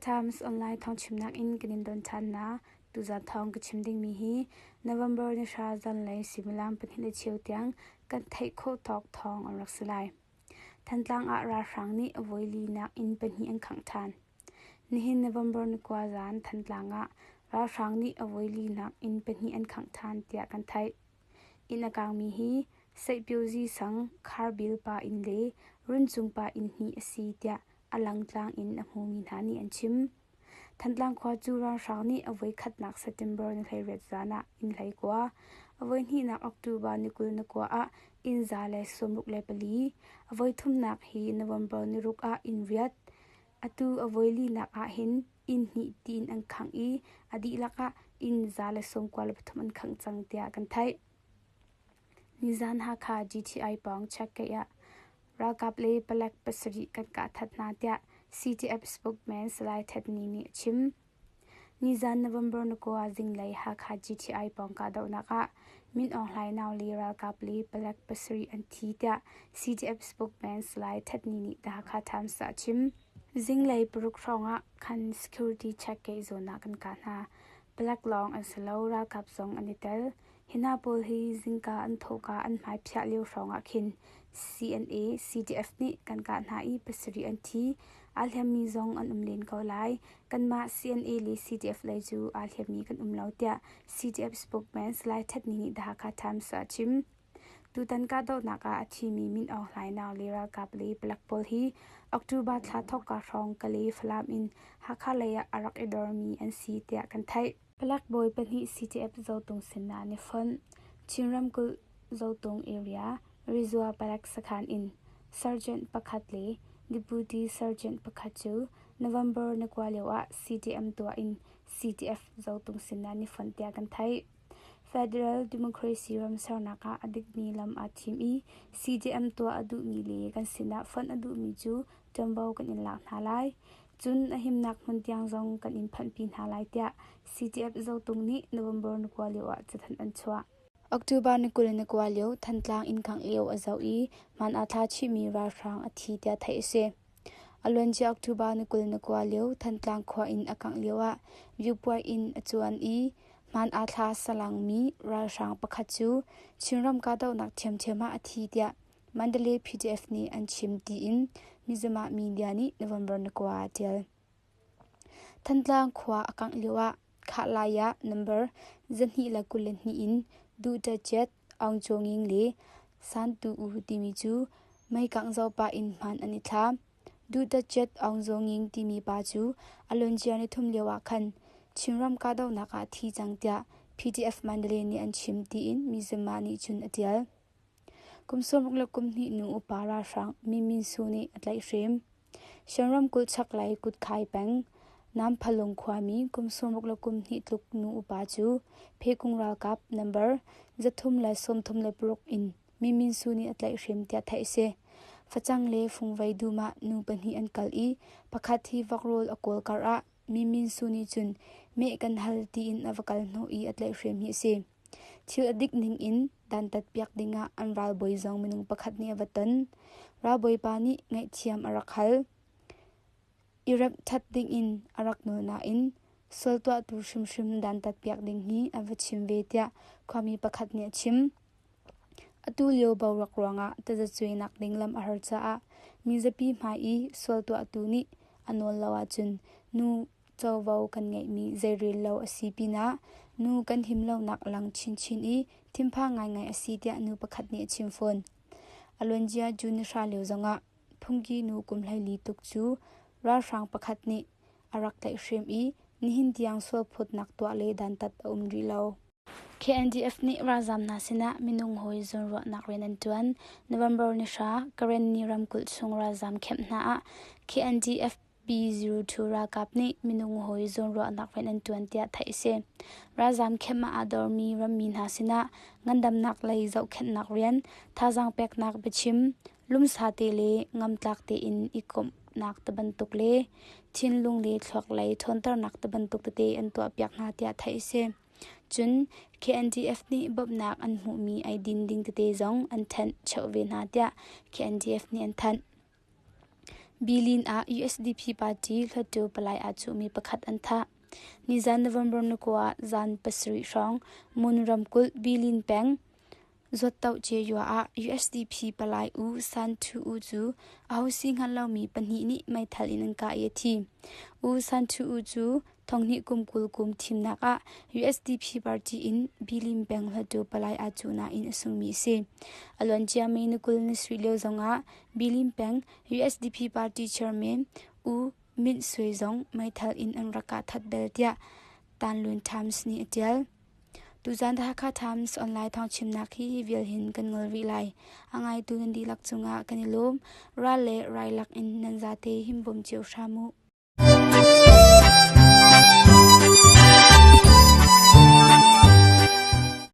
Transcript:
Times online thawngchimnak in kan in don ṭhan hna. Tuzan thawng ka chim dingmi hi November ni hra zanlei suimilam 2:15 tiang kan theih khawh tawk thawng an rak si lai. Thantlang ah ralhrang nih a voi linak inn pahnih an khangh ṭhan. Nihin November ni kua zan Thantlang ah ralhrang nih a voi linak inn pahnih an khangh ṭhan tiah kan theih. Inn a kaangmi hi Seihpiozi sang Kharbil pa inn le Runcung pa inn hnih a si tiah a langtlang in a hmumi hna nih an chim. Thantlang khua cu ralhrang nih a voikhatnak September ni 18 zan ah inn 19, a voihnihnak October ni 21 ah inn 164, a voithumnak hi November ni ruk ah inn riat, atu a voilinak ah hin inn hnih tiin an khangh i a dihlak ah inn 193 an khangh cang tiah kan theih. Nizan Hakha GTI pawng checkgate ah ralkap le palek pasarih kan kah that hna tiah CTF spokesman Salai Thet Ni nih a chim. Nizan November ni kua zinglei Hakha GTI pawng kahdohnak ah Min Aung Hlaing nau le ralkap le palek pasarih an thi tiah CTF spokesman Salai Thet Ni nih The Hakha Times ah a chim. Zinglei paruk hrawngah khan security check gate zawn ah kan kah hna. Palek lawng an si lo, ralkap zong an i tel. Hi hna pawl hi zingka an thawhka an hmai phiah lio hrawngah khin CNA, CDF nih kan kah hna i pasarih an thi. Aa hliammi zong an um len ko lai. Kanmah CNA le CDF lei cu aa hliammi kan um lo tiah CDF spokesman Salai Thet Ni nih The Hakha Times ah a chim. Tutan kahdohnak ah a thimi Min Aung Hlaing nau le ralkap le palek pawl hi October thla thawkka hrawng Kalay Falam in Hakha lei ah a rak i dormi an si tiah kan theih. Palek bawi pahnih CTF Zotung sinah an i fonh. Chin ramkulh Zotung area Rizua palek sakhan in Sergeant pakhat le Deputy Sergeant pakhat cu November ni kua lio ah CDM tuah in CTF Zotung sinah an i fonh tiah kan theih. Federal Democracy ram sernak ah a dikmi lam aa thim i CDM tuah a duhmi le kan sinah fonh a duhmi cu ṭuanvo kan in lak hna lai. Cun a himnak hmun tiang zong kan in phanhpi hna lai tiah CTF Zotung nih November ni kua lio ah cathanh an chuah. October ni 29 lio Thantlang inn khangh lio a zoh i hmaan aa thla chihmi ralhrang a thi tiah theih a si. A luancia October ni 29 lio Thantlang khua inn a kangh lio ah viewpuai inn a cuan i hmaan aa thla salangmi ralhrang pakhat cu Chinram kahdohnak ṭhiamṭhiam ah a thi tiah Mandalay PDF nih an chim tiin Mizima media nih November ni kua ah a ṭial. Thantlang khua a kangh lioah Khahlai ah number 222 in Duhtaciat Aung Chaw Nging le San Tu U timi cu mei kangh zoh pah in hmaan an i thla. Duhtaciat Aung Zaw Nging timi pa cu a luancia nithum lioah khan Chinram kahdohnak ah a thi cang tiah PDF Mandalay nih an chim tiin Mizima nih cun a ṭial. Kum sawmruk le kum hnih nu upa ralhrang Min Min Su nih a tlaihhrem. Shan ramkulh chaklei Kutkhai peng, Namphalung khuami kum sawmruk le kum hnih tluk nu upa cu Phekung ralkap number 336 in Min Min Su nih a tlaihhrem tiah theih a si. Facang le fungvei dum ah nu pahnih an kal i pakhat hi vok rawl a kawl kar ah Min Min Su nih cun meh kan hal tiin a va kal hnawh i a tlaihhrem hi a si. Thil a dik ningin dantat piak dingah an ralbawi zong minung pakhat nih a va ton. Ralbawipa nih ngaihthiam a rak hal. I remh ṭhat dingin a rak nawl nain sual tuahtu hrimhrim dantat piak ding hi a va chim ve tiah khuami pakhat nih a chim. Atu lio boruak ruangah tazacuainak ding lam a har caah mizapi hmai i sual tuahtu nih a nawl lo ahcun nu covo kan ngeihmi zeirel lo a si pinah nu kan him lonak a lang chinchin i thinphang ngaingai a si tiah nu pakhat nih a chim fawn. A luancia June ni hra lio zongah phungki nu kum 14 tuk cu ralhrang pakhat nih a rak tlaihhrem i nihin tiang sualphawtnak tuah le dantat a um rih lo. KNDF nih ralzaam hna sinah minung hawi zawnruahnak rian an ṭuan. November ni hra, Karenni ramkulh chung ralzaam camp hna ah KNDF B02 ralkap nih minung hawi zawnruahnak rian an ṭuan tiah theih a si. Ralzaam camp ah aa dormi rammi hna sinah ngandamnak lei zohkhenhnak rian, thazaang peknak biachim, lumsa te le ngamtlak tein i komhnak tibantuk le thinlung le thluak lei ṭhawnternak tibantuk tete an tuahpiak hna tiah theih a si. Cun KNDF nih bawmhnak an hmuhmi eidin ding tete zong an ṭhenh cheuh ve hna tiah KNDF nih an thanh. Bilin ah USDP party hluttaw palai aa cuhmi pakhat an thah. Nizan November ni kua zan 7 hrawng Mon ramkulh Bilin peng Zuattoh Ceyua ah USDP palai U San Thu U cu aho si hngal lomi pahnih nih meithal in an kah i a thi. U San Thu U cu thonghnih kum 20 kum thimnak ah USDP party in Bilin peng hluttaw palai aa cuh nain a sungmi a si. A luancia May ni 20 ni sarih lio zongah Bilin peng USDP party chairman U Myint Swe zong meithal in an rak kah that bel tiah Tanlun Times nih a ṭial. Tuzan The Hakha Times online thawngchimnak hi hi vial hin kan ngol rih lai. A ngaitu nan dihlak cungah kan i lawm. Ral le rai lak in nan zate himbawm cio hram u.